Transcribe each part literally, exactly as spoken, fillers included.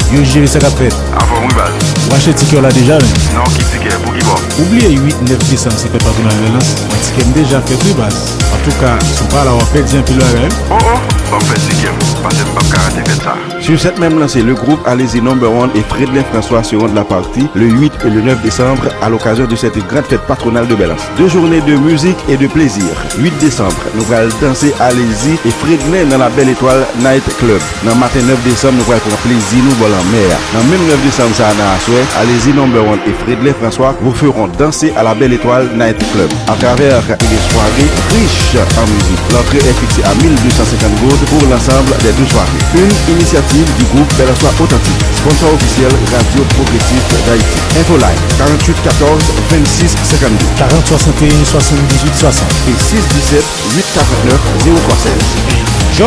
Yo jere sa k ap fèt. Anfòm wi baz. Ou achte tikè w la deja, men? Non, ki tikè? Pou ki bò? Ou bliye uit, nèf desanm se fèt patwonal Bèlans? Mwen, tikè m deja fèt wi baz. Antouka, si w pa la, w ap pèdi anpil bagay wi. Oh oh, ban m fè tikè m, paske m p ap ka rate fèt sa. Sur cette même lancée, le groupe Allez-y Number One et Fredlin François seront de la partie le huit et le neuf décembre à l'occasion de cette grande fête patronale de Bèlans. Deux journées de musique et de plaisir. Huit décembre, nou pral danse Allez-y et Fredlin dans la Belle Étoile Night Club. Nan maten nèf desanm, nou pral pran plezi nou bò lanmè a. Nan menm nèf desanm sa a nan aswè, Allez-y Number One et Fredlin François vous feront danser à la Belle Étoile Night Club à travers une soirée riche en musique. L'entrée est fixée à mille deux cent cinquante gourdes pour l'ensemble des deux soirées. Une initiative du groupe Bèlans Authentique. Sponsor officiel, Radio Progressiste d'Haïti. Infoline, quarante-huit quatorze, vingt-six cinquante-deux. Quarante soixante et un, soixante-dix-huit soixante. Et six dix-sept, huit quarante-neuf, zéro trois seize. Enjoy!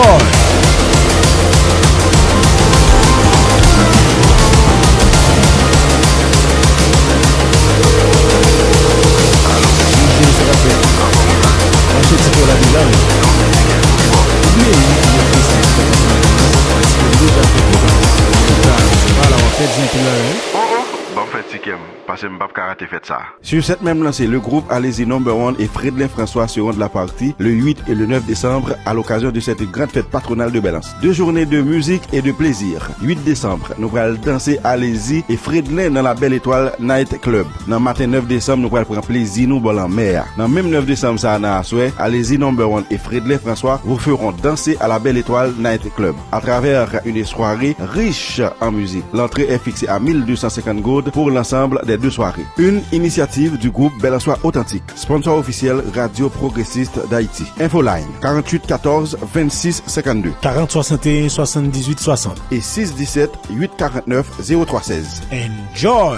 Yo jere sa k ap fèt. Ou achte tikè w la deja, men? Ou bliye uit, nèf desanm se fèt patwonal Bèlans? Mwen, tikè m deja fèt wi baz. Antouka, si w pa la, w ap pèdi anpil bagay wi. Oh oh, ban m fè tikè m, paske m p ap ka rate fèt sa. Sur cette même lancée, le groupe Allez-y Number One et Fredlin François seront de la partie le huit et le neuf décembre à l'occasion de cette grande fête patronale de Bèlans. Deux journées de musique et de plaisir. Huit décembre, nou pral danse Allez-y et Fredlin dans la Belle Étoile Night Club. Nan maten nèf desanm, nou pral pran plezi nou bò lanmè a. Nan menm nèf desanm sa a nan aswè, Allez-y Number One et Fredlin François vous feront danser à la Belle Étoile Night Club à travers une soirée riche en musique. L'entrée est fixée à mille deux cent cinquante gourdes pour l'ensemble des deux soirées. Une initiative du groupe Bèlans Authentique. Sponsor officiel, Radio Progressiste d'Haïti. Infoline, quarante-huit quatorze, vingt-six cinquante-deux. Quarante soixante et un, soixante-dix-huit soixante. Et six dix-sept, huit quarante-neuf, zéro trois seize. Enjoy!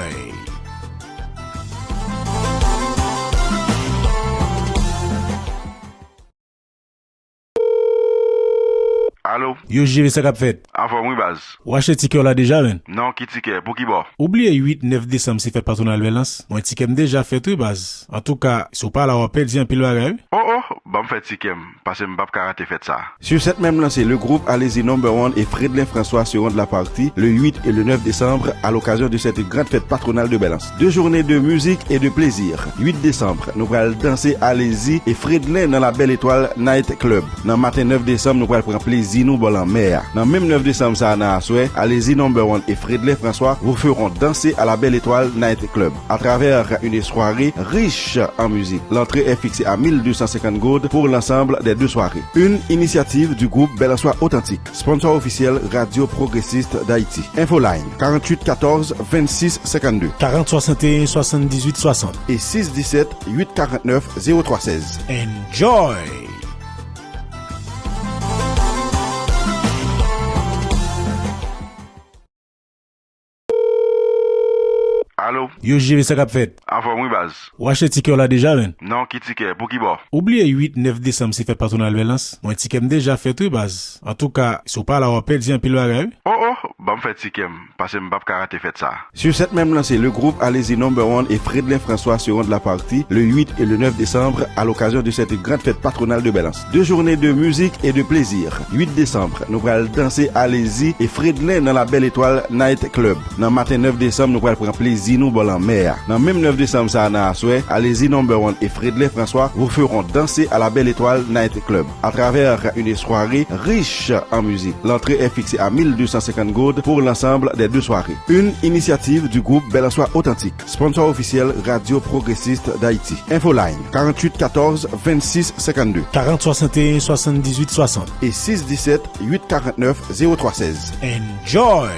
Alo? Yo jere sa k ap fèt. Anfòm wi baz. Ou achte tikè w la deja, men? Non, ki tikè? Pou ki bò? Ou bliye uit, nèf desanm se fèt patwonal Bèlans? Mwen, tikè m deja fèt wi baz. Antouka, si w pa la, w ap pèdi anpil bagay wi. Oh oh, ban m fè tikè m, paske m p ap ka rate fèt sa. Sur cette même lancée, le groupe Allez-y Number One et Fredlin François seront de la partie le huit et le neuf décembre à l'occasion de cette grande fête patronale de Bèlans. Deux journées de musique et de plaisir. Huit décembre, nou pral danse Allez-y et Fredlin dans la Belle Étoile Night Club. Nan maten nèf desanm, nou pral pran plezi nou bò lanmè a. Nan menm nèf desanm sa a nan aswè, Allez-y Number One et Fredlin François vous feront danser à la Belle Étoile Night Club à travers une soirée riche en musique. L'entrée est fixée à mille deux cent cinquante gourdes pour l'ensemble des deux soirées. Une initiative du groupe Bèlans Authentique. Sponsor officiel, Radio Progressiste d'Haïti. Infoline, quarante-huit quatorze, vingt-six cinquante-deux. Quarante soixante et un, soixante-dix-huit soixante. Et six dix-sept, huit quarante-neuf, zéro trois seize. Enjoy! Alo? Yo jere sa k ap fèt. Anfòm wi baz. Ou achte tikè w la deja, men? Non, ki tikè? Pou ki bò? Ou bliye uit, nèf desanm se fèt patwonal Bèlans? Mwen, tikè m deja fèt wi baz. Antouka, si w pa la, w ap pèdi anpil bagay wi. Oh oh, ban m fè tikè m, paske m p ap ka rate fèt sa. Sur cette même lancée, le groupe Allez-y Number One et Fredlin François seront de la partie le huit et le neuf décembre à l'occasion de cette grande fête patronale de Bèlans. Deux journées de musique et de plaisir. Huit décembre, nou pral danse Allez-y et Fredlin dans la Belle Étoile Night Club. Nan maten nèf desanm, nou pral pran plezi nou bò lanmè a. Nan menm nèf desanm sa a nan aswè, Allez-y Number One et Fredlin François vous feront danser à la Belle Étoile Night Club à travers une soirée riche en musique. L'entrée est fixée à mille deux cent cinquante gourdes pour l'ensemble des deux soirées. Une initiative du groupe Bèlans Authentique. Sponsor officiel, Radio Progressiste d'Haïti. Infoline, quarante-huit quatorze, vingt-six cinquante-deux. Quarante soixante et un, soixante-dix-huit soixante. Et six dix-sept, huit quarante-neuf, zéro trois seize. Enjoy!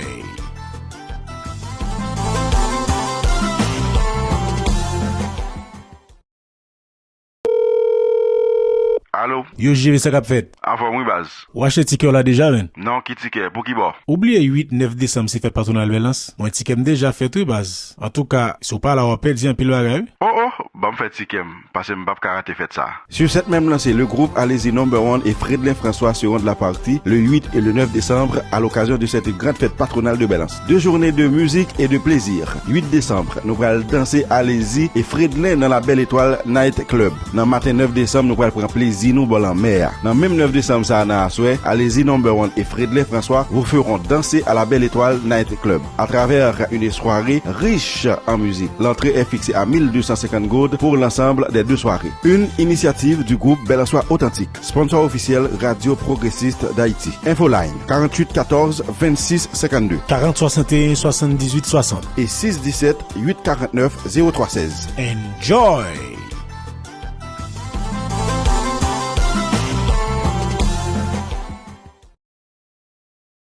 Alo? Yo jere sa k ap fèt. Anfòm wi baz. Ou achte tikè w la deja, men? Non, ki tikè? Pou ki bò? Ou bliye uit, nèf desanm se fèt patwonal Bèlans? Mwen, tikè m deja fèt wi baz. Antouka, si w pa la, w ap pèdi anpil bagay wi. Oh oh, ban m fè tikè m, paske m p ap ka rate fèt sa. Sur cette même lancée, le groupe Allez-y Number One et Fredlin François seront de la partie le huit et le neuf décembre à l'occasion de cette grande fête patronale de Bèlans. Deux journées de musique et de plaisir. Huit décembre, nou pral danse Allez-y et Fredlin dans la Belle Étoile Night Club. Nan maten nèf desanm, nou pral pran plezi Di nou bò lanmè a. Nan menm nèf desanm sa a nan aswè, Alezi Number One et Fredley François vous feront danser à la Belle Étoile Night Club à travers une soirée riche en musique. L'entrée est fixée à mille deux cent cinquante gourdes pour l'ensemble des deux soirées. Une initiative du groupe Belle en Soie Authentique, sponsor officiel Radio Progressiste d'Haïti. Infoline, quarante-huit quatorze vingt-six cinquante-deux. Quarante soixante et un soixante-dix-huit soixante. Et six dix-sept huit quarante-neuf zéro trois seize. Enjoy!